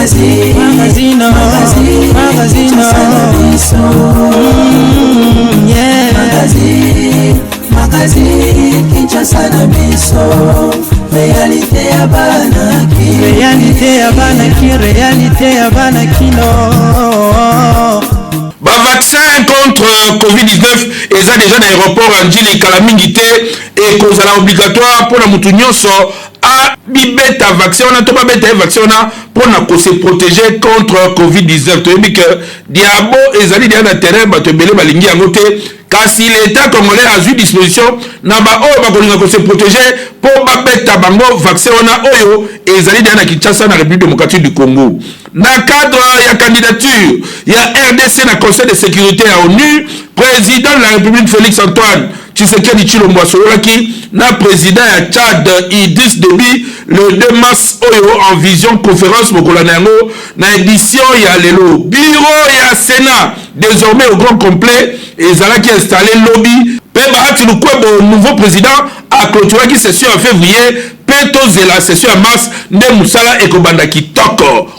Magazine, magazine, magazine, magazine, yeah. Magazine, magazine, Kinshasa na biso, réalité ya bana ki, réalité ya bana ki, réalité ya bana kino. Ba vaccin contre Covid-19 eza déjà na aéroport ya Ndjili kala mingi te ekozala obligatoire mpona motu nyonso abibeta vaccin wana to babeta ye vaccin wana mpona kose protéger contre Covid-19. Toyebi ke diabo ezali deja na terrain, bato ebele balingi yango te, kasi l'État congolais azwi disposition na baoyo bakolinga kose protéger mpo babeta bango vaccin wana oyo ezali deja na Kinshasa, na République démocratique du Congo. Na cadre ya candidature ya RDC na Conseil de sécurité ya ONU, président de la République Félix Antoine Tshisekedi Tshilombo asololaki na président ya Tchad Idriss Déby le 2 mars oyo en vision conférence mokolo na yango na édition ya lelo. Bureau ya Sénat désormais au grand complet ezalaki installé lobi mpe Bahati Lukwebo, nouveau président, aclôturaki session ya février mpe tozela session ya mars nde mosala ekobanda kitoko.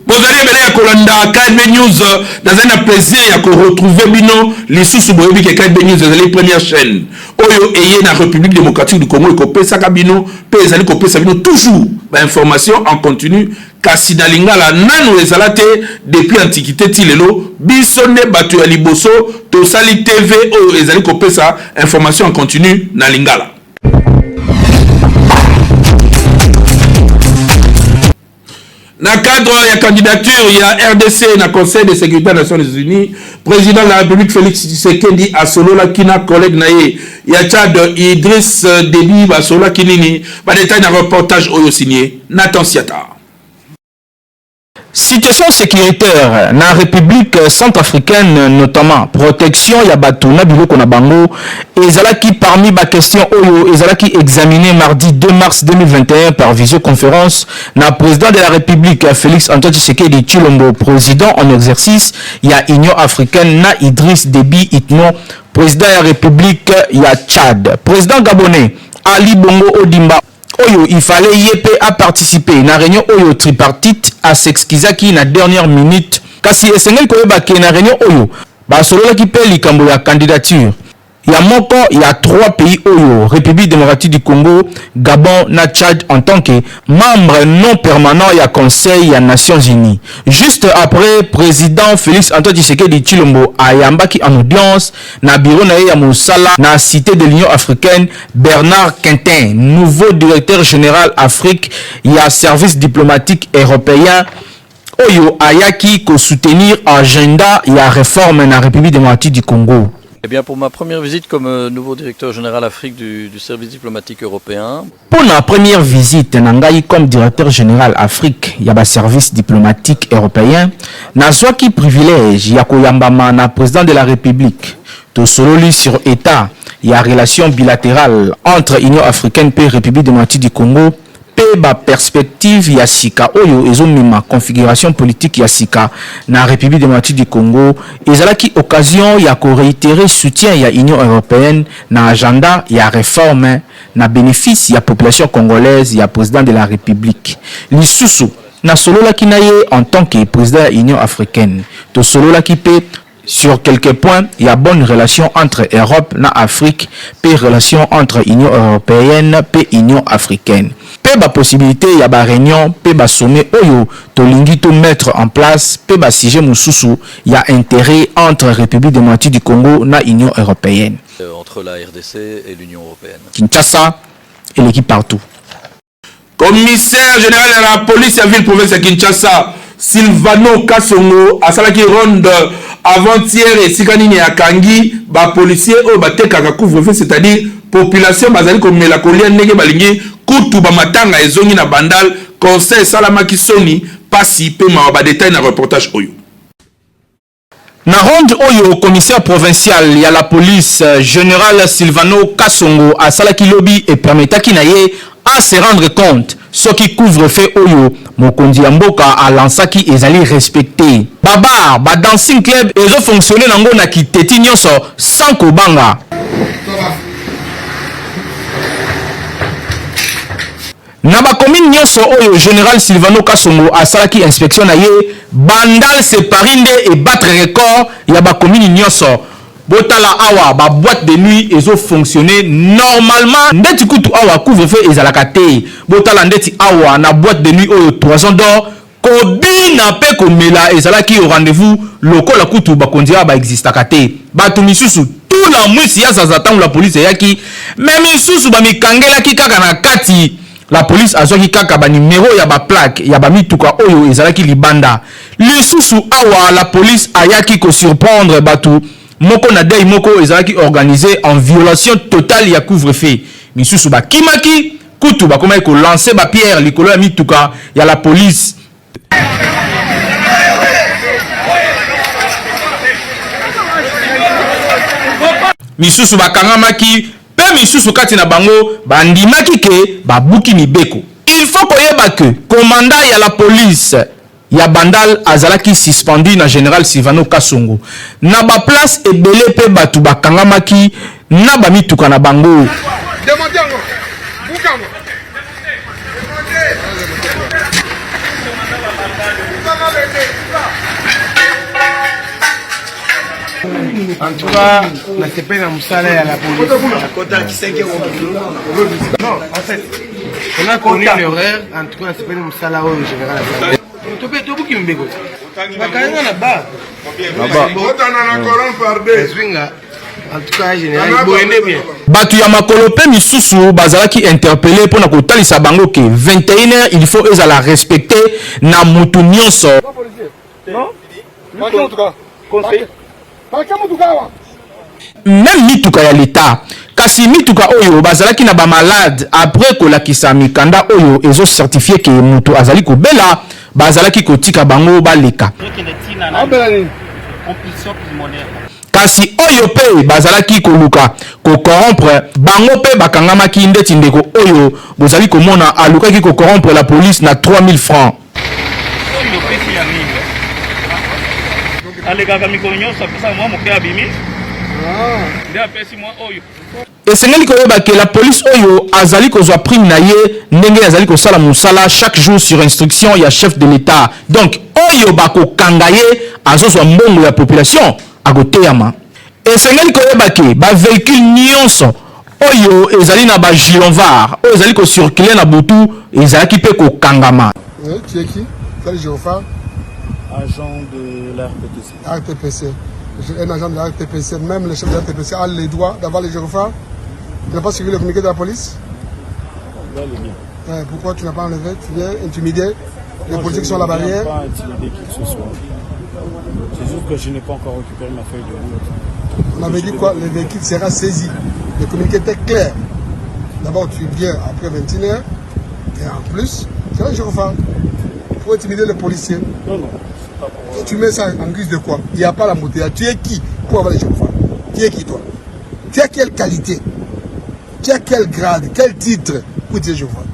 Bozali ebele ya kolanda KNB News, nazali na plaisir ya koretrouver bino lisusu. Boyebi ke KNB News ezali première chaîne oyo eye na République démocratique du Congo, ekopesaka bino mpe ezali kopesa bino toujours bainformation en continu, kasi na lingala. Nanu ezala te depuis antiquité ti lelo. Biso nde bato ya liboso tosali TV oyo ezali kopesa information en continu na lingala. Na cadre ya candidature ya RDC na Conseil de sécurité des Nations Unies, président de la République Félix Tshisekedi asololaki na collègue na ye ya Tchad Idriss Déby. Basololaki nini? Badétail na reportage oyo signé Nathan Siata. Situation sécuritaire na République centrafricaine, notamment protection ya bato na biloko na bango, ezalaki parmi ba question oyo ezalaki examiné mardi 2 mars 2021 par visioconférence na président de la République Félix Antoine Tshisekedi Tshilombo, président en exercice ya Union africaine, na Idriss Déby Itno, président ya République ya Tchad. Président gabonais Ali Bongo Ondimba, oyo il fallait ye mpe aparticiper na réunion oyo tripartite, as'excusaki na dernière minute. Kasi esengeli koyeba ke na réunion oyo basololaki mpe likambo ya candidature ya moko ya trois pays oyo, République démocratique du Congo, Gabon na Tchad, en tant que membre non permanent ya Conseil ya Nations Unies. Juste après, président Félix Antoine Tshisekedi Tshilombo ayambaki en audience na bureau na ye ya mosala na Cité de l'Union africaine Bernard Quintin, nouveau directeur général Afrique ya Service diplomatique européen, oyo ayaki kosoutenir agenda ya réforme na République démocratique du Congo. Eh bien, pour ma première visite comme nouveau directeur général Afrique du service diplomatique européen. Pour la première visite na ngai comme directeur général Afrique ya ba service diplomatique européen, nazwaki privilège ya koyambama na président de la République. Tosololi sur état ya relation bilatérale entre Union africaine mpe République démocratique du Congo mpe baperspective ya sika oyo ezomema configuration politique ya sika na République démocratique du Congo. Ezalaki occasion ya koréitérer soutien ya Union européenne na agenda ya réforme na bénéfice ya population congolaise ya président de la République. Lisusu, nasololaki na ye en tant que président ya Union africaine. Tosololaki mpe sur quelques points ya bonne relation entre Europe na Afrique mpe relation entre Union européenne mpe Union africaine mpe bapossibilité ya baréunion mpe basommet oyo tolingi to mettre en place mpe basujet mosusu ya intérêt entre République démocratique du Congo na Union européenne. Entre la RDC et l'Union européenne. Kinshasa eleki partout. Commissaire général ya la police ya ville province ya Kinshasa Silvano Kasongo asalaki ronde avant-hier esika nini akangi bapolicier oyo batekaka couvre-feu, c'est-à-dire population bazali komela, kolia ndenge balingi, kutu bamatanga ezongi na Bandal. Conseil esalamaki, soni, pasi mpe mawa. Badétail na reportage oyo. Na ronde oyo commissaire provincial ya la police général Silvano Kasongo asalaki lobi, epermetaki na ye à se rendre compte soki couvre-feu oyo mokonzi ya mboka alansaki ezali respecté. Babar, badancing club ezofonctionne nango na kiteti nyonso sans kobanga. Na ba communes nionso oyo General Sylvano Kasongo asalaki inspection na ye, Bandal c'est Paris nde e battre record ya ba communes nionso. Botala awa ba boites de nuit ezo fonctionner normalement ndeti kutu awa couvre feu ezalaka te. Botala ndeti awa na boite de nuit oyo Toison d'or, kobina pe komela ezalaki au rendez-vous lokola kutu bakonzi awa ba existaka te. Batu misusu tula mwisi ya zaza tango la police eyaki, mais misusu bamikangelaki kaka na kati. La police azwaki kaka ba numero ya ba plaques ya ba mituka oyo ezalaki libanda. Lisusu awa la police ayaki ko surprendre batu moko na deuil moko ezalaki organise en violation totale ya couvre-feu. Misusu bakimaki, kutu bakomaki ko lancer ba pierres likolo ya mituka ya la police. Misusu bakangamaki mpe misusu kati na bango bandimaki ke babuki mibeko. Il faut koyeba que commandant ya la police ya Bandal azalaki suspendu na general Sylvano Kasongo. Na ba places ebele mpe batu bakangamaki na ba mituka na bango. En tout cas, nasepeli na mosala ya la police. Non, en fait, on a connu l'erreur. En tout cas, nasepeli na mosala oyo général asali. Tope tobuki mibeko. Bakanga na bar. Ezwinga. En tout cas, général, boye nde bien. Bato ya makolo mpe misusu bazalaki interpeller mpo na kotalisa bango ke 21 heures il faut ezala respecter na mutu nionso. Meme mituka ya l'etat. Kasi mituka oyo bazalaki na ba malades après kolakisa mikanda oyo ezo certifier ke mutu azali kobela, bazalaki kotika bango baleka. Kasi oyo pe bazalaki koluka ko corrompre bango pe bakangamaki ndeti ndeko oyo bozali komona alukaki ko corrompre la police na 3000 francs. Oyo opesi ya nini? Alekaka mikolo nyonso apesaka mwa moke abimi nde apesi mwa oyo. Esengeli koyeba que la police oyo azali kozwa prime na ye ndenge azali kosala mosala chaque jour sur instruction ya chef de l'etat. Donc oyo bakokanga ye azozwa mbongo ya population akoteyama. Esengeli koyeba que ba vehicules nionso oyo ezali na ba gilonvar oyo ezali ko circuler na butu ezalaki mpe kokangama. Oui, tu es qui? Quel gyrophare? Agent de la RTPC. RTPC. Un agent de la RTPC, même le chef de la RTPC a le droit d'avoir le gyrophare. Tu n'as pas suivi le communiqué de la police? Bel et bien. Ouais, pourquoi tu n'as pas enlevé? Tu viens intimider les policiers qui sont à la barrière? Je ne viens pas intimider qui que ce soit. C'est juste que je n'ai pas encore récupéré ma feuille de route. On avait dit quoi? Le véhicule sera saisi. Le communiqué était clair. D'abord, tu viens après 21h. Et en plus, c'est un gyrophare. Pour intimider les policiers. Non, non. C'est pas pour... Tu mets ça en guise de quoi? Il n'y a pas la moto. Tu es qui pour avoir les gyrophares? Tu es qui toi? Tu as quelle qualité? Tu as quel grade? Quel titre pour dire gyrophare?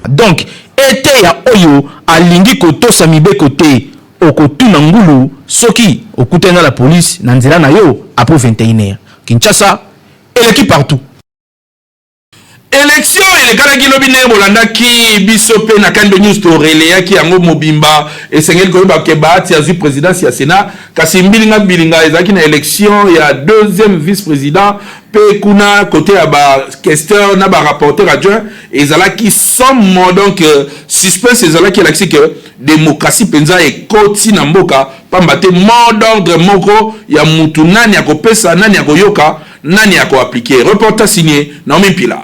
Donc, eteya oyo alingi kotosa mibeko te, okotuna ngulu soki okutani na la police na nzela na yo après 21h. Kinshasa eleki partout. Election elekanaki lobi ndenge bolandaki biso mpe na Kando News to relayaki yango mobimba. Esengeli koyeba ke Bahati azwi presidence ya Senat, kasi mbilinga mbilinga ezalaki na election ya deuxième vice-president mpe kuna kote ya ba questeur na ba rapporteur adjoint ezalaki somo. Donc suspense ezalaki, elakisi ke démocratie mpenza ekoti na mboka, pamba te mot d'ordre moko ya mutu nani akopesa, nani akoyoka, nani ako appliquer. Reportage signé Naomi Mpila.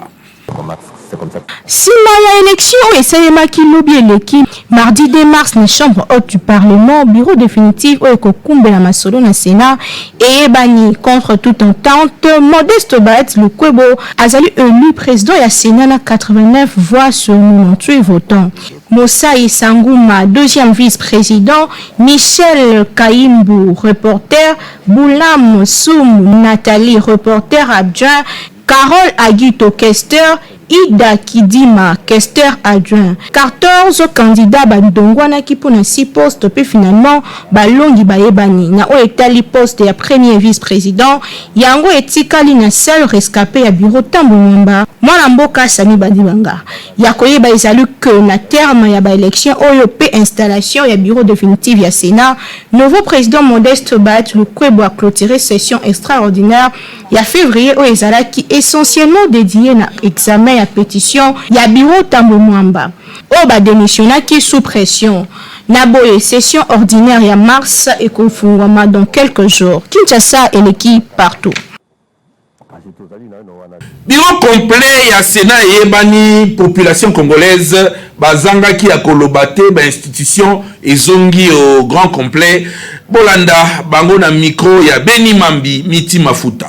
Sima ya election oyo esalemaki lobi eleki mardi 2 mars na chambre haute du parlement, bureau definitive oyo ekokumbela masolo na Senat eyebani. Contre toute entente, Modeste Bahati Lukwebo azali elu president ya Senat na 89 voix sur 98 votants. Mosaï Sanguma, deuxième vice-président, Michel Kaimbu, reporter, Boulam Soum Nathalie, reporter adjoint, Carole Aguito, questeur, Ida Kidima, questeur adjoint. 14 candidats bandongwanaki mpo na 6 postes mpe finalement balongi bayebani. Na oyo etali poste ya premier vice-president, yango etikali na seul rescapé ya bureau Tambwe Mwamba, mwana mboka Samy Badibanga. Ya koyeba ezali que na terme ya ba elections oyo mpe installation ya bureau definitive ya Senat, nouveau president Modeste Bahati Lukwebo a cloturer session extraordinaire ya fevrier oyo ezalaki essentiellement dediee na examen ya petition ya bureau Tambwe Mwamba oyo ba demissionnaki sous pression. Na boye, session ordinaire ya mars ekofungwama dans quelques jours. Kinshasa eleki partout. Bureau complet ya Senat eyebani, population congolaise bazangaki ya koloba te, ba institutions ezongi au grand complet. Bolanda bango na micro ya Beni Mambi Miti Mafuta.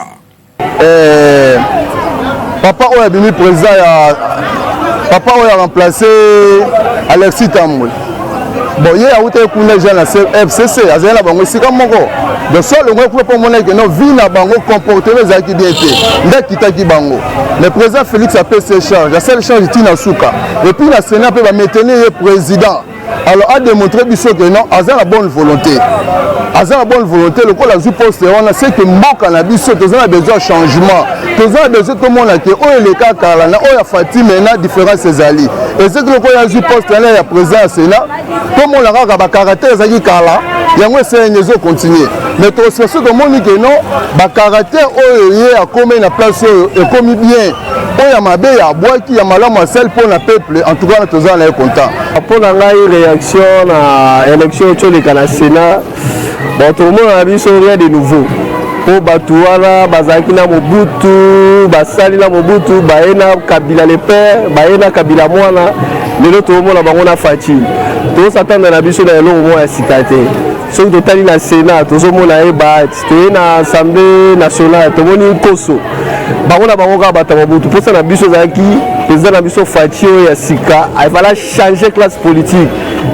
Eh, papa oyo abimi président ya papa oyo a remplace Alexis Tambwe bon ye awutaki kuna deja na FCC azali na bango esika moko donc so alongwaki kuna mpo amonaki ke non vie na bango comportement ezalaki bien te nde akitaki bango mais président Félix apesi ye charge asali charge ti na suka et puis na Sénat mpe bamaintenir ye président alors a démontré biso que non aza na bonne volonté aza na bonne volonté lokola azwi poste wana c'est que mboka na biso toza na besoin ya changement toza na besoin tomona ke oyo eleka kala na oyo ya Fatshi maintenant différence ezali ezaki lokola azwi poste wana ya président ya sénat tomona kaka bacaractère ezalaki kala yango esalani ezocontinue mais tokosika soki tomoni ke non bacaractère oyo ye akomi na place oyo ekomi bien oyo ya mabe ya abwaki ya malamu asali mpo na peuple en tout cas toza na ye content mpo na ngai réaction na élection toleka na sénat bon tokomona na biso rien de nouveau mpo bato wana bazalaki na mobutu basali na mobutu baye na kabila le père baye na kabila mwana lelo tokomona bango na Fatshi tozosatanda na biso na eloko moko ya sika te soki totali na sénat tozomona ye bahati toye na assemblée nationale tomoni nkoso bango na bango kaka bato ya mobutu mposa na biso ezalaki président na biso Fatshi oyo ya sika efala changer classe politique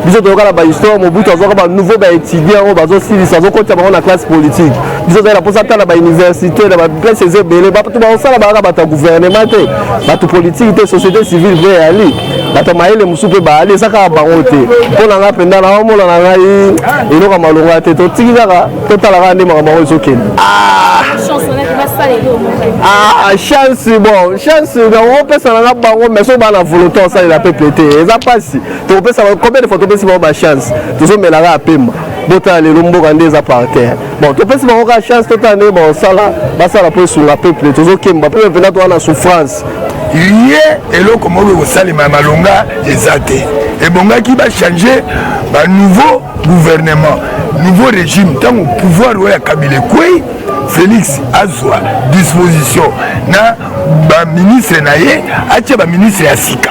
biso toyoka na bahistoire mobutu azwaka banouveau baétudiant oyo bazosilisa azokotisa bango na classe politique biso ozali na mposa ata na bauniversité na baplace eza ebele bato bakosala bakaka bato ya gouvernement te bato politique te société civile mpe eyali bato ya mayele mosusu mpe baali eza kaka bango te mpo na ngai mpenza naomona na ngai eloko ya malonga te totiki kaka totala kaka nde makambo yango ezokende ah, chance bon chance nakopesa nanga bango mais soki baa na volonté osalela peuple te eza mpasi tokopesa combien de fois topesi bango bachance tozomelaka ya pemba botala lelo mboka nde eza par terre bon topesi bango kaka chance totala ndenge bakosala basala mpo esunga peuple tozokemba peuple mpenza toza na souffrance ye eloko moko ekosalema ya malonga eza te ebongaki bachange banouveau gouvernement nouveau régime ntango pouvoir oyo ya kabila ekwei félix azwa disposition na baministre na ye atia baministre ya sika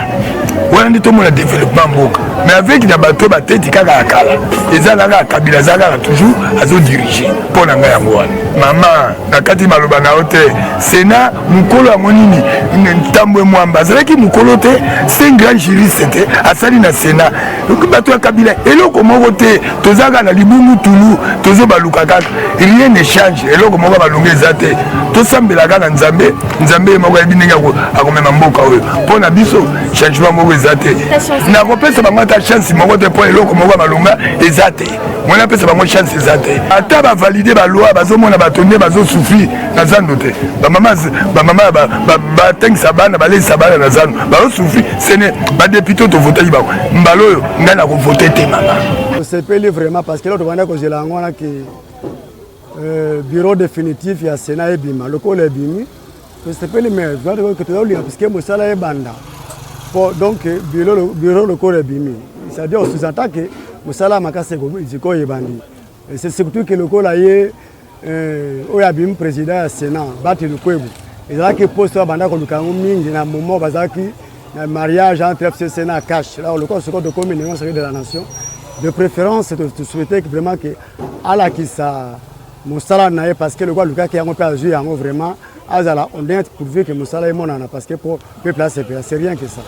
wana nde tomona développement mboka mais avec na bato bateti kaka ya kala eza kaka kabila aza kaka toujours azodirige mpo na ngai yango wana mama na kati maloba na yo te sénat mokolo yango nini ntambwe mwamba azalaki mokolo te c'est un grand juriste te asali na sénat bato ya kabila eloko moko te toza kaka na libungu tulu tozobaluka kaka rien ne change eloko moko balonga eza te tosambela kaka na nzambe nzambe ye moko ayebi ndenge akomema mboka oyo mpo na biso changement moko eza te nakopesa bango ata chance moko te mpo eloko moko ya malonga eza te mwana apesa bango chance eza te ata bavalide baloi bazomona bato nde bazosouffrir na zando te bamama bamama batangisa bana balesisa bana na zando bazosouffrir sene badepute tovotaki bango mbala oyo ngai nakovote te mama tosepeli vraiment parce que eloko tobanda kozela yango wana ke bureau définitif ya sénat ebima lokola ebimi tosepeli mais tozolinga puisque mosala ebanda po donc bureau lokola ebimi c'est-à-dire sous-entend ke mosala makasi sikoyo ebandi. C'est surtout ke lokola ye oyo abimi président ya sénat Bahati Lukwebo ezalaki poste oyo abanda koluka yango mingi na moment bazalaki na mariage entre FCC na CACH. Alors lokola sikoyo tokomi na union sacrée de la nation de préférence tosouhaite vraiment ke alakisa mosala na ye parce que lokola alukaki yango mpe azwi yango vraiment azala honnête pourvu que mosala emonana parce que po peuple asepela c'est rien que ça.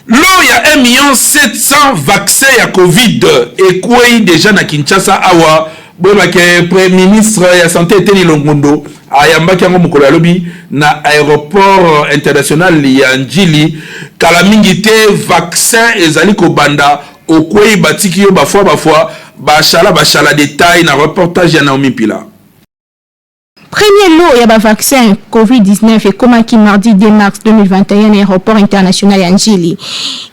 Lot ya 1 million 700 vaccin ya covid ekwei déjà na Kinshasa awa boyebake premier ministre ya santé Eteni Longondo. ayambaki yango mokolo ya lobi na aeroport international ya Ndjili. Kala mingi te vaccin ezali kobanda, okwei batiki yo bafwa bafwa, bashala bashala. Detail na reportage ya Naomi Mpila. Premier lot ya bavaccin COVID-19 ekomaki mardi 2 mars 2021 na aéroport international ya Ndjili.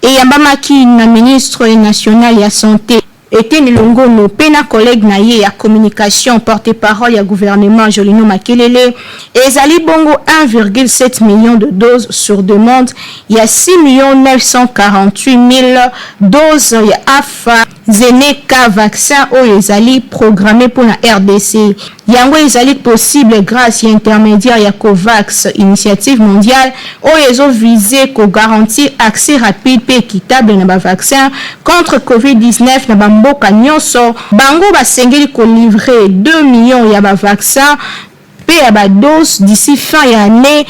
Eyambamaki na ministre national ya Santé Eteni Longono mpe na collègue na ye ya communication, porte-parole ya gouvernement Jolino Makelele. Ezali bongo 1,7 million de doses sur demande ya 6 948 000 doses ya AstraZeneca, vaccin oyo ezali programmé mpona RDC. Yango ezali possible grâce ya intermédiaire ya COVAX, initiative mondiale oyo ezovise kogarantir accès rapide mpe équitable na bavaccin contre COVID-19 na bamboka nyonso. Bango basengeli kolivre 2 millions ya bavaccin mpe ya badose d'ici fin ya année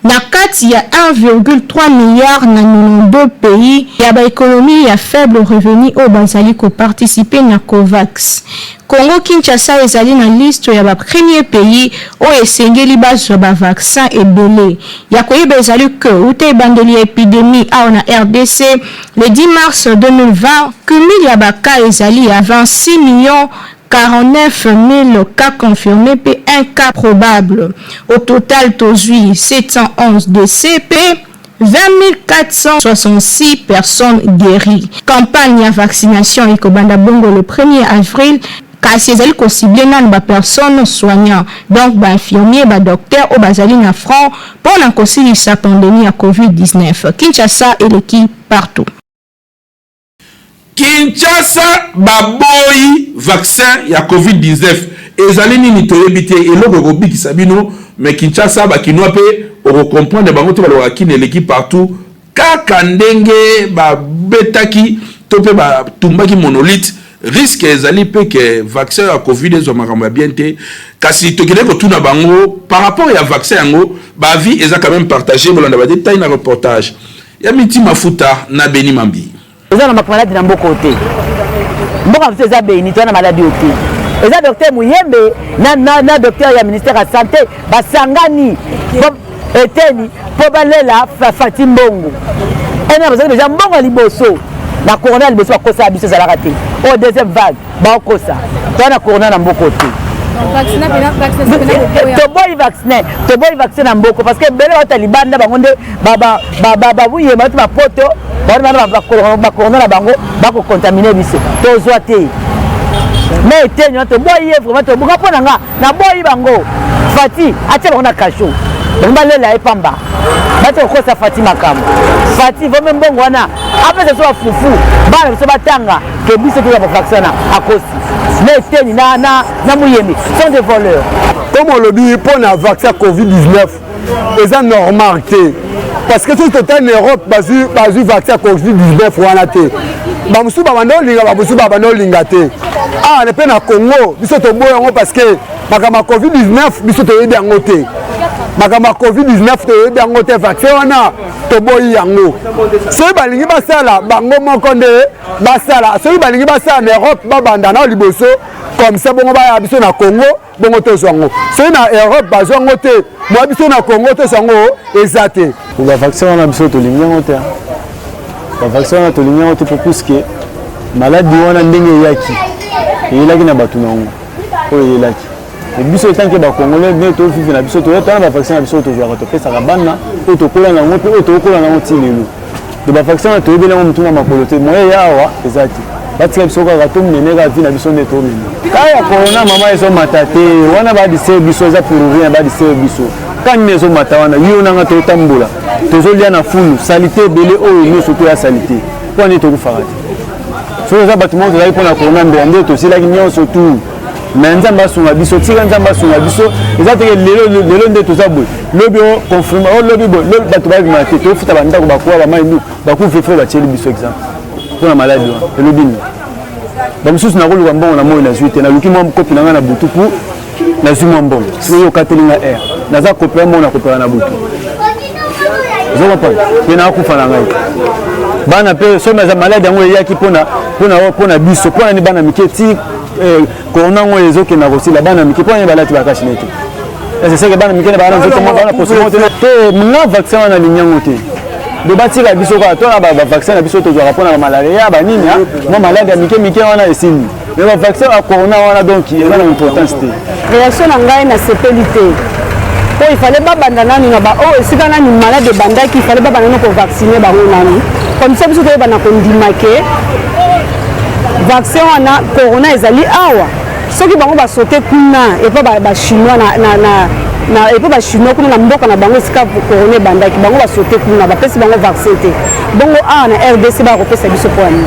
na kati ya 1,3 milliard na 92 pays ya baéconomie ya faible revenu oyo bazali koparticipe na COVAX. Congo Kinshasa ezali na liste ya bapremier pays oyo esengeli bazwa bavaccin ebele. Ya koyeba ezali ke uta ebandeli ya épidémie awa na RDC le 10 mars 2020, cumul ya bacas ezali ya 26 millions 49 000 cas confirmés mpe 1 cas probable. Au total, tozwi 711 décès mpe 20 466 personnes guéries. Campagne ya vaccination ekobanda bongo le 1er avril, kasi ezali kocible nanu bapersonne soignant, donc bainfirmier, badocteur oyo bazali na front mpona kosilisa pandémie ya COVID-19. Kinshasa eleki partout. Kinshasa baboyi vaccin ya COVID-19. Ezali nini toyebi te, eloko ekobikisa bino. Mais Kinshasa, bakinois mpe okocomprendre bango te, balobaka Kini eleki partout. Kaka ndenge babetaki to mpe batumbaki monolithe, risque ezali mpe ke vaccin ya COVID ezwa makambo ya bien te. Kasi tokende kotuna bango par rapport ya vaccin yango, baavis eza quand même partagé. Bolanda badetail na reportage ya Miti Mafuta na Beni Mambi. Eza na maladie na mboka te. Mboka na biso eza béni, toza na maladie oyo te. Eza docteur Muyembe na docteur ya ministère ya santé basangani eteni mpo balela Fati mbongo ena bazalaki deja mbongo ya liboso na corona ya liboso. Bakosala biso, ezalaka te. Oyo deuxième vague, baokosa toza na corona na mboka te. Toboyi vaccin, toboyi vaccin na mboka parce que ebele bauta libanda, bango nde babuyema bauti bapoto, bango bacorona na bango bakocontamine biso, tozwa te. Mais eteni wana toboyi ye vraiment, tobuka mpo na nga naboyi bango. Fati atia bango na cachot, bango balela ye pamba, bati kokosa Fati makambo. Fati vome mbongo wana apesa biso bafufu, bana biso batanga, ke biso toza bavaccin na akosi na eteni na Muyembe sont des voleurs. Comme olobi mpo na vaccin COVID-19, eza normal te parce que soki totali na Europe, bazwi vaccin ya COVID-19 wana te. Bamosusu babanda olinga, bamosusu babanda olinga te. Awa mpe na Congo, biso toboya yango parce que makambo ya COVID-19 biso toyebi yango te. Makambo ya COVID-19 toyebi yango te. Vaccin wana toboyi yango. Soki balingi basala, bango moko nde basala. Soki balingi basala na Europe, babanda na liboso comme ça, bongo baya biso na Congo, bongo tozwa yango. Soki na Europe bazwa yango te, mwa biso na Congo tozwa yango eza te. Bavaccin wana biso tolingi yango te. Bavaccin wana tolingi yango te po puisque maladie wana ndenge eyaki, eyelaki na bato na yango oyo eyelaki. Biso en tant que bacongolais, ndenge tovivre na biso, toya na bavaccin na biso tozwaka, topesaka bana oyo tokola na yango mpe oyo tokokola na yango ti lelo. Do bavaccin wana toyebeli yango motu na makolo te. Moye ya awa eza te, batika biso kaka tomene kaka vie na biso nde tomema. Ka ya corona, mama, ezomata te. Wana badise biso eza pour rien, badise biso ka nini ezomata wana. Yo nanga totambola, tozolia na fulu, saleté ebele oyo nyonso to ya saleté. Mpo nini tokufaka te? Soki eza bato moko tozalaki mpona corona, mbeya nde tosilaki nyonso tu. Mais Nzambe asunga biso, tika Nzambe asunga biso. Eza teke lelo lelo nde toza boye, lobi o confirme o lobi boye, lobi bato babima te, tofuta bandako, bakuwa bamai nu bacouvre-feu batieli biso exemple mpona maladie wana. Elobi nini? Bamosusu nakoluka mbongo na moi, nazwi te. Naluki mwa kopi na ngai na butu pu nazwi mwa mbongo. Soki okateli nga aire, naza kopera mbongo, nakopera na butu, ozo comprendre? Mpe nakufa na ngai bana mpe. Soki aza maladie yango eyaki mpona biso, mpona ni bana mike ti corona yango ezokenda kosila, bana mike mpona ni balati bacache-nez te? C'est que bana mike na bana nzoto moko bana poso moko te. Te nga vaccin wana nalingi yango te. Do batika biso kaka to na ba vaccin na biso tozwaka mpona ba malaria ba nini mwa malade ya mike mike wana esili. Mais ba vaccin ya corona wana donc eza na importance te. Réaction na ngai nasepeli te po il fallait babanda nanu na ba oyo esika nani malade ebandaki, il fallait babanda nanu kovaccine bango nanu, comme ça biso toyeba na kondima ke vaccin wana corona ezali awa. Soki bango basote kuna epa bachinois na, na, na, na epa bachinois kuna na mboka na bango esika corona ebandaki, bango basote kuna bapesi bango vaccin te, bongo awa na RDC bakopesa biso mpo ya nini?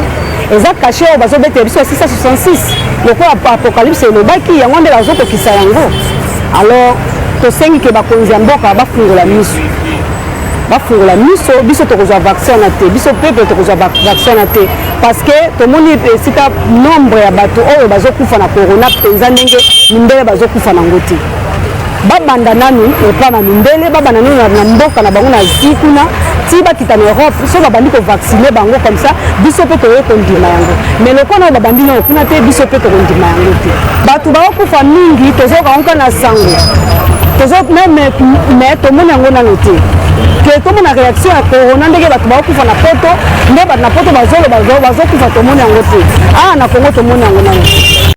Eza kashe oyo bazobetela biso ya 666 lokola apocalypse elobaki, yango nde bazokokisa yango. Alors tosengi ke bakonzi ya mboka bafungola miso, bafungola miso. Biso tokozwa vaccin wana te, biso peuple tokozwa vaccin wana te, parce que tomoni esika nombre ya bato oyo bazokufa na corona mpenza ndenge mindele bazokufa nango te. Babanda nanu epa na mindele, babanda nanu na mboka na bango na Asie kuna ti bakita na Europe. So babandi kovaccine bango comme ça, biso mpe toye kondima yango. Mais lokola nano babandi nano kuna te, biso mpe tokondima yango te. Bato bakokufa mingi, tozoyoka yango kaka na sango, tozo meme, mais tomoni yango nano te ke tomona réaction ya corona ndenge bato bakokufa na poto, nde bato na poto bazoloba bazokufa, tomoni yango te. Awa na Congo tomoni yango nano te.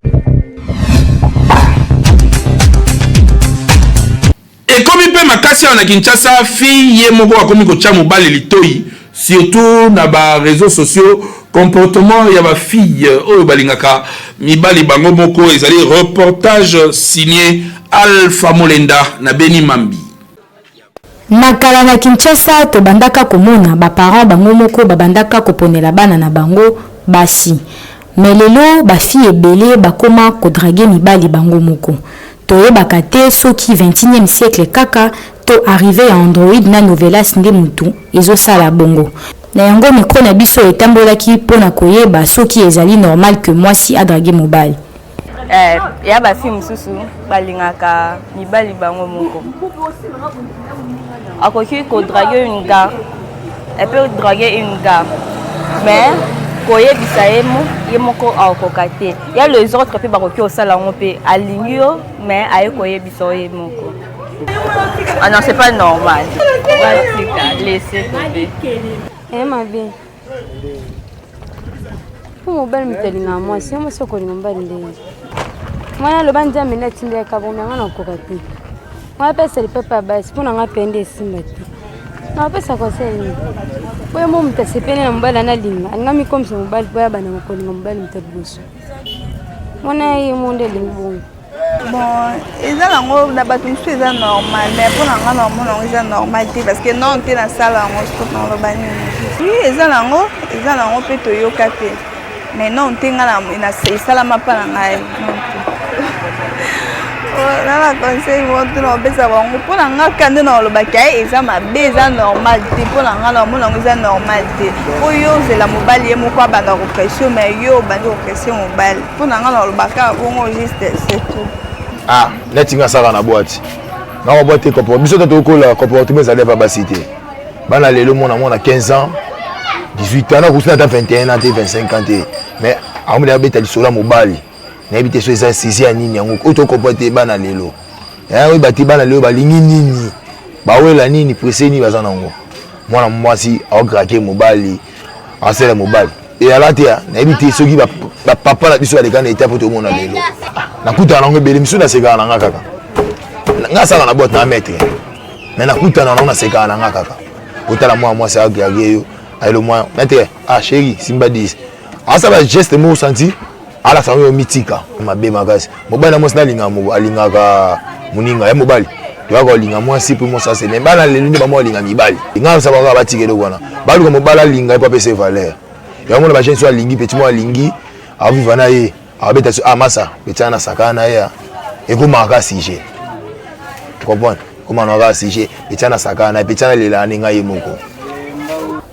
Ekomi mpe makasi awa na Kinshasa, fille ye moko akomi kotia mobali litoyi, surtout na ba reseaux sociaux. Comportement ya ba fille oyo balingaka mibali bango moko ezali reportage signé Alpha Molenda na Beni Mambi. Na kala na Kinshasa tobandaka komona ba parents bango moko babandaka koponela bana na bango basi. Mais lelo ba filles ebele bakoma ko draguer mibali bango moko. Toyebaka te soki 21e siecle kaka to arrivee ya Android na Novelas nde mutu ezosala bongo. Na yango micro na biso etambolaki mpo na koyeba soki ezali normal que mwasi a draguer mobali. Eh, ya ba fille mosusu balingaka mibali bango moko. Akoki ko draguer une gars, elle peut draguer une gars, mais koyebisa ye mo ye moko akokoka te. Ya les autres mpe bakoki kosala yango mpe, alingi yo mais aye koyebisa yo ye moko. Ah non, c'est pas normal. Batika, laissez tomber. Eh mabe. Mpo mobali moto alingaka mwasi, yo mwasi okolinga mobali ndenge. Mwana aloba Nzambe nde atindaki kabongo yango nakoka te. Mwana apesa lipepe ya basi mpo na ngai mpe nde esimba te. Napesa conseil nini? Po ye mo moto asepeli na mobali ana alinga, alinga mikomisa mobali mpo ya banda kolinga mobali moto ya liboso. Mwana ye mo nde alingi bongo. Bon, eza nango na bato mosusu eza normal, mais mpo na nga na omona yango eza normal te, parce que non te nasala yango stop na oloba nini. Oui, eza nango, eza nango mpe toyoka te, mais non te nga esalama mpa na ngai non te. Na na conseil moko te na opesa bango, mpo na nga kaka nde na olobaki aye eza mabe, eza normal te. Mpo na nga na omona yango eza normal te, mpo yo ozela mobali ye moko abanda kopression, mais yo obandi kopression mobali. Mpo na nga na olobaka bongo juste, c'est tout. Ah, neti nga asaka na boîte na boîte te, comportement biso te tokola, comportement ezali epa basi te. Bana lelo mona mona 15 ans, 18 ans, nakosi ata 21 ans te, 25 ans te, mais akomela abeta lisolo ya mobali, nayebi te so eza sisi ya nini yango oyo tokomprendre te. Bana lelo oyeba te, bana lelo balingi nini, bawela nini, presse nini baza nango. Mwana mwasi aograke mobali, asala mobali eyala te. Nayebi te soki bapapa na biso baleka na etape tomona lelo. Nakutana nango ebele, misu nasekaka na nga kaka. Nga asalaka na boîte na maître, mais nakutana nango, nasekaka na nga kaka. Otala mwana mwasi agrage yo, ayelo mwana maître, ah chéri, simba 10, asala geste moko santi alakisa yango, yo mitika mabe makasi. Mobali na mwasi nalinga alingaka moninga ye mobali, toyaka kolinga mwasi mpe mwasi ase. Mais bana lelo nde bamo alinga mibali. Nga nasaba kaka batika eloko wana, baluka mobali alinga ye mpo apesa ye valeur. Yango mona bajeune so alingi petit mo alingi aviva na ye, abeta so ah masa petit ana sakana na ye, ekomaka kaka sujet, comprendre, ekomaka kaka sujet, petit ana sakana na ye, petit ana lela na ngai ye moko.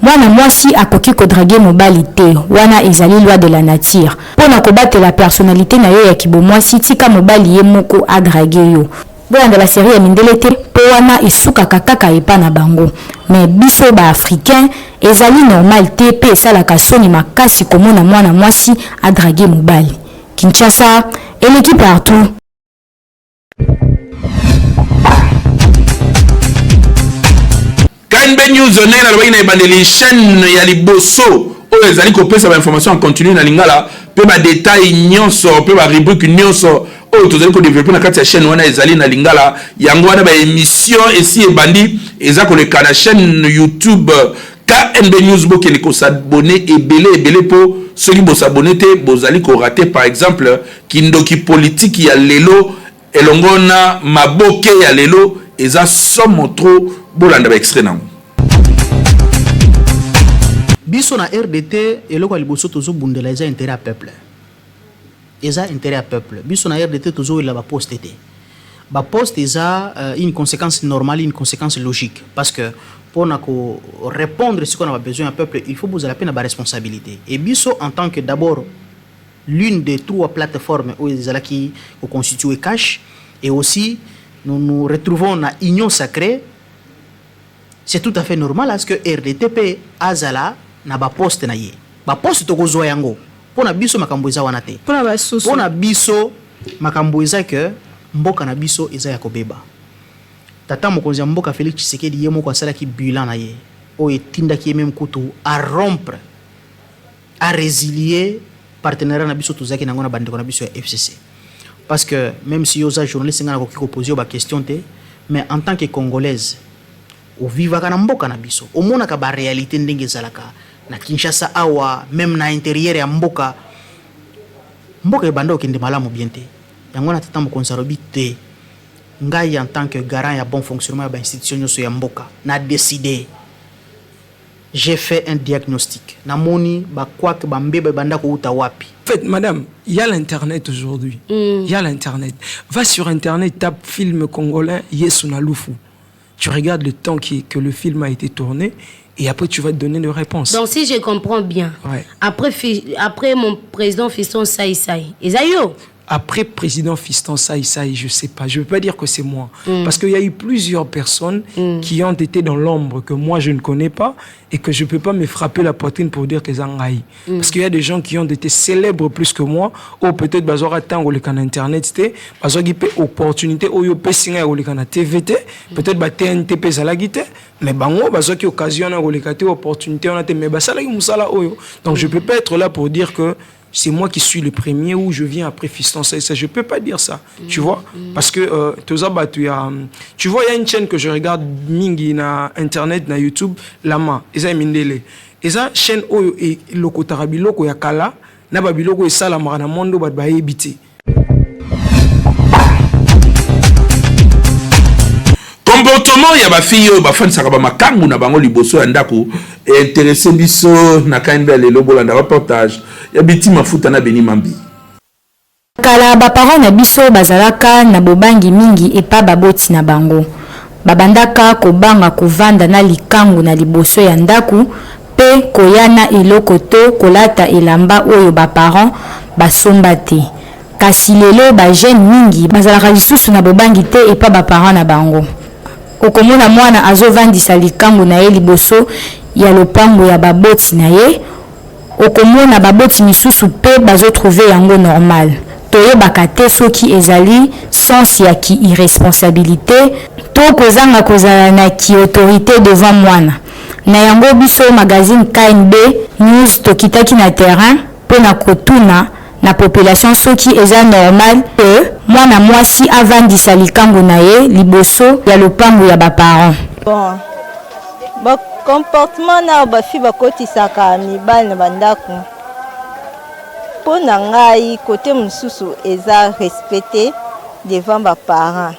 Mwana mwasi akoki ko draguer mobali te, wana ezali loi de la nature. Mpo na kobatela personnalite na yo ya kibomwasi, tika mobali ye moko a draguer yo. Bolanda ba serie ya mindele te mpo wana esukaka kaka epa na bango. Mais biso ba africains, ezali normal te mpe esalaka soni makasi komona mwana mwasi a draguer mobali. Kinshasa eleki partout. KNB News ndenge nalobaki na ebandeli chaîne ya liboso oyo ezali kopesa ba information en continu na lingala mpe ba detail nyonso mpe ba rubrique nyonso oyo tozali kodevelope na kati ya chaîne wana ezali na lingala. Yango wana ba émission esi ebandi eza koleka na chaîne YouTube KNB News. Bokende kosabone ebele ebele, mpo soki bosabone te bozali korate par exemple kindoki politiki ya lelo elongo na maboke ya lelo eza somo trop. Bolanda ba extrait nango. Biso na RDT, eloko ya liboso tozobundela eza intérêt ya peuple, eza intérêt ya peuple. Biso na RDT tozowelela baposte te. Baposte eza une conséquence normale, une conséquence logique, parce que mpona korépondre sikoyo na babesoin ya peuple, il faut bozala mpe na baresponsabilité. Et biso, en tant que d'abord l'une des trois plateformes oyo ezalaki koconstituer CACH, et aussi nous nous retrouvons na Union sacrée, c'est tout à fait normal à ce que RDT azala na baposte na ye. Baposte tokozwa yango, mpo na biso makambo eza wana te. Mpona basusu. Mpo na biso makambo eza ke mboka na biso eza ya kobeba. Tata mokonzi ya mboka Félix Tshisekedi ye moko asalaki bilan na ye oyo etindaki ye même kutu a rompre, a résilier partenariat na biso tozalaki nango na bandeko na biso ya FCC. Parce que même si yo oza journaliste, ngai nakoki kopose yo baquestion te, mais en tant que congolaise ovivaka na mboka na biso, omonaka baréalité ndenge ezalaka na Kinshasa awa, même na intérieur ya mboka. Mboka ebanda okende malamu bien te. Yango wana tata mokonzi alobi te, ngai en tant que garant ya bon fonctionnement ya bainstitution nyonso ya mboka, na décidé, j'ai fait un diagnostic, namoni bakwake bambeba ebanda kouta wapi. En fait, madame, il y a l'Internet aujourd'hui. Il y a l'Internet. Va sur Internet, tape film congolais Yesu na Lufu. Tu regardes le temps que le film a été tourné et après tu vas te donner les réponses. Donc si je comprends bien, après mon président Fiston Saï Saï, eza yo. Après président Fiston Saï Saï, je sais pas. Je veux pas dire que c'est moi. Parce qu'il y a eu plusieurs personnes qui ont été dans l'ombre que moi je ne connais pas et que je peux pas me frapper la poitrine pour dire que eza ngai. Parce qu'il y a des gens qui ont été célèbres plus que moi, ou peut-être bazwaka tango koleka na internet te, bazwaki pe opportunité oyo opesi ngai koleka na TV te, peut-être ba TNT pe ezalaki te, mais bango bazwaki occasion na koleka te, opportunité wana te, mais basalaki mosala oyo. Donc je peux pas être là pour dire que c'est moi qui suis le premier ou je viens après Fiston ça, ça je peux pas dire ça, tu vois, parce que toza bato ya, tu vois, il y a une chaîne que je regarde mingi na internet, na YouTube, lama eza mindele, eza chaîne oyo elokotaka biloko ya kala na babiloko esalamaka na monde oyo bato bayebi te. Comportement ya bafille oyo bafandisaka bamakangu na bango liboso ya ndako intéresse biso na KNB ya lelo. Bolanda reportage ya Biti Mafuta na Beni Mambi. Kala, baparent na biso bazalaka na bobangi mingi epa baboti na bango. Babandaka kobanga kovanda na likangu na liboso ya ndako mpe koya na eloko to kolata elamba oyo baparent basomba te. Kasi lelo bajeune mingi bazalaka lisusu na bobangi te epa baparent na bango. Okomona mwana azovandisa likangu na ye liboso ya lopango ya baboti na ye. Okomona baboti misusu mpe bazotrouve yango normal. Toyebaka te soki ezali sens ya ki irresponsabilité to kozanga kozala na ki autorité devant mwana na yango. Biso magazine KNB News tokitaki na terrain mpo na kotuna na population soki eza normal ke mwana mwasi avandisa likangu na ye liboso ya lopango ya baparent. Bon, bacomportement na bafi bakotisaka mibali na bandako, mpo na ngai kote mosusu eza respecte devant baparent.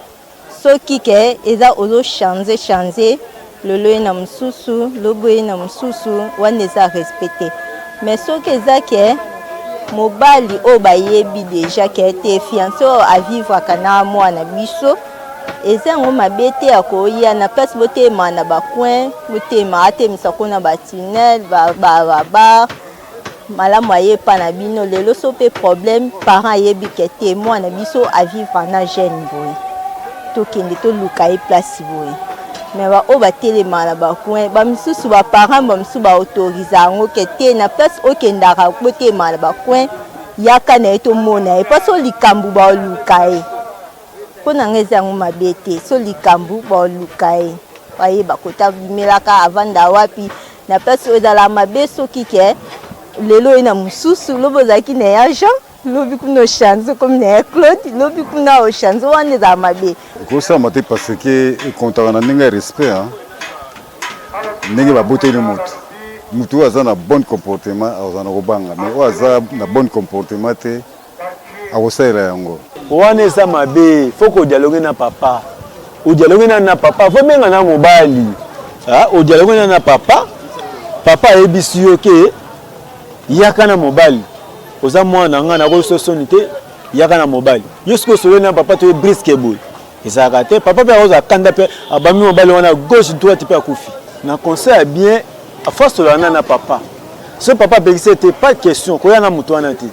Soki ke eza ozochange change, lelo ye na mosusu, lobo ye na mosusu, wana eza respecte. Mais soki eza ke mobali oyo bayebi déjà ke te, fiancé oyo avivraka na mwana biso, eza yango mabe te ya koya na place botema na bacoin, botema atemisa kuna batunnel, babar malamu, aye epa na bino lelo. So mpe problème, parent ayebi ke te, mwana biso avivre na jeune boye, tokende toluka ye place boye. Mais baoyo batelemaka na bacoin, bamisusu baparent, bamisusu baautorize yango ke te, na place okendaka botelemaka na bacoin, yaka na ye tomona ye, mpo so likambo baoluka ye. Mpo na ngai eza yango mabe te, so likambo baoluka ye. Ayeba kote abimelaka, avanda wapi, na place oyo ezalaka mabe soki ke lelo oye na mosusu, lobi ozalaki na ya Jean, lobi kuna ochange okomi na ya Claude, lobi kuna ochange, wana ezala mabe. Ekosalama te parce que ecomptaka na ndenge ya respect hein. Ndenge baboteli moto, moto oyo aza na bonne comportement akozala na kobanga mais oyo aza na bonne comportement te akosalela yango. Wana eza mabe faut ko dialoguer na papa o dialoguer nanu na papa faut benga na mobali ah o dialoguer nanu na papa papa ayebisi yo ke yaka na mobali oza mwana na nga nakoyoso soni te yaka na mobali yo soki osololi na papa toye brisque boye ezalaka te papa mpe akozala kanda mpe abambi mobali wana gauche droite mpe akufi na conseil ya bien afasolana na na papa soki papa apekisi ete pas question koya na moto wana te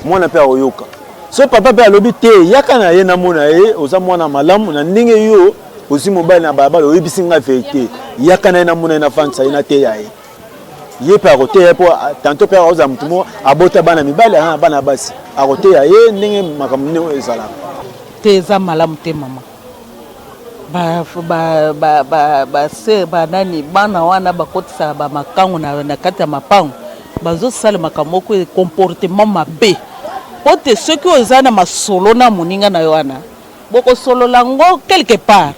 mwana mpe akoyoka soki papa mpe alobi te yaka na ye namona ye oza mwana malamu na ndenge yo ozwi mobali na balabala oyebisi nga verite yaka na ye namona ye nafandisa ye nateya ye ye mpe akoteya ye mpo tanto mpe akozala moto moko abota bana mibali aza na bana basi akoteya ye ndenge makambo nini oyo ezalaka te eza malamu te mama ba ba ba ba ba se banani bana wana bakotisaka bamakango na, na kati ya mapango bazosala makambo moko comportement mabe mpo te soki oza na masolo na moninga na yo wana bokosolola yango quelque part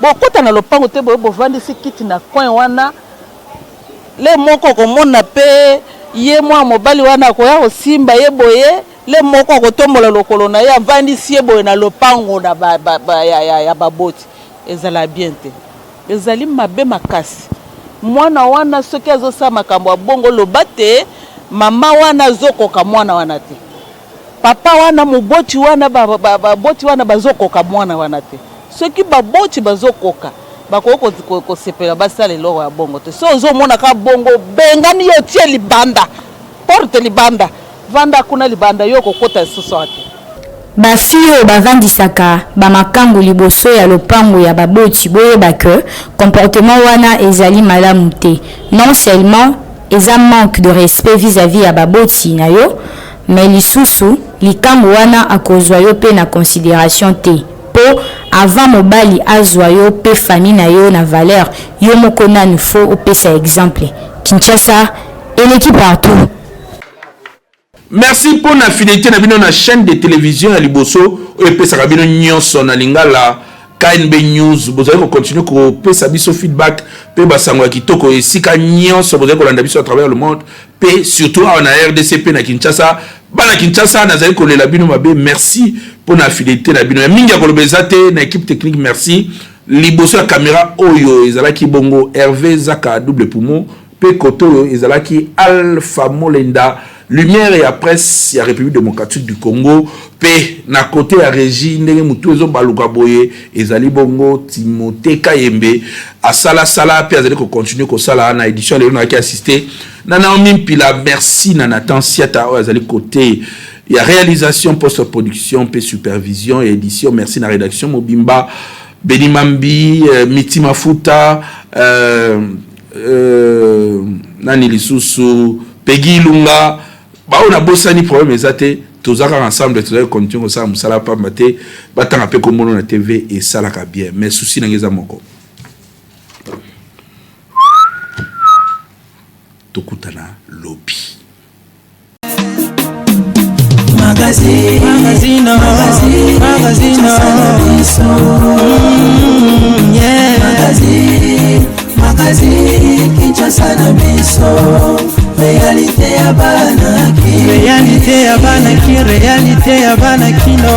bokota na lopango te boye bovandisi kiti na coin wana le moko okomona mpe ye mwa mobali wana akoya kosimba ye boye Le moko akotombola lokolo na ye avandisi ye boye na lopango na ba, ba, ba, ya, ya, ya baboti. Ezala bien te. Ezali mabe makasi. Mwana wana soki azosala makambo ya bongo loba te mama wana azokoka mwana wana te. Papa wana moboti wana baboti ba, ba, wana bazokoka mwana wana te. Soki baboti bazokoka bakoki kosepela basala eloko ya bongo te. Soki ozomona kaka bongo bengani ye otie libanda porte libanda Vanda kuna libanda yo okokota lisusu awa te. Ba fille oyo bavandisaka ba makangu liboso ya lopangu ya baboti boyeba que comportement wana ezali malamu te non seulement eza manque de respect vis à vis ya baboti na yo mais lisusu likangu wana akozua yo pe na consideration te po avant mobali azua yo pe famille na yo na valeur yo moko nanu faut opesa exemple Kinshasa eleki partout. Merci pona fidelite na bino na chaine de television ya liboso oyo epesaka bino nyonso na lingala KNB News. Bozali ko continuer kopesa biso feedback pe basango ya kitoko esika nyonso bozali kolanda biso à travers le monde pe surtout awa na RDC pe na Kinshasa. Bana Kinshasa nazali kolela bino mabe, merci pona fidelite na bino. Ya mingi ya koloba eza te na equipe technique, merci. Liboso ya camera oyo ezalaki bongo Herve Zaka double poumon Pe kote oyo ezalaki Alpha Molenda, lumière ya presse ya Republique democratique du Congo, pe na kote ya regie ndenge mutu ezo baluka boye ezali bongo Timothee Kayembe asala sala pe azali ko continuer kosala na edition ya lelo nayaki assister na Naomi Mpila. Merci na Nathan Siata oyo azali kote ya realisation, post production pe supervision ya edition. Merci na redaction mobimba, Beni Mambi, Miti Mafuta, Euh, nani lisusu Peggy Ilunga baoyo nabosani problème eza te toza kaka ensemble tozali continue kosala mosala pamba te batanga mpe kombono na TV esalaka bien mais souci na ngai eza moko tokutana lobi. Magazine, magazine, magazine, magazine, yeah. Magazine, magazine, Kinshasa na biso. Réalité ya bana ki. Réalité ya bana ki, réalité ya bana kino.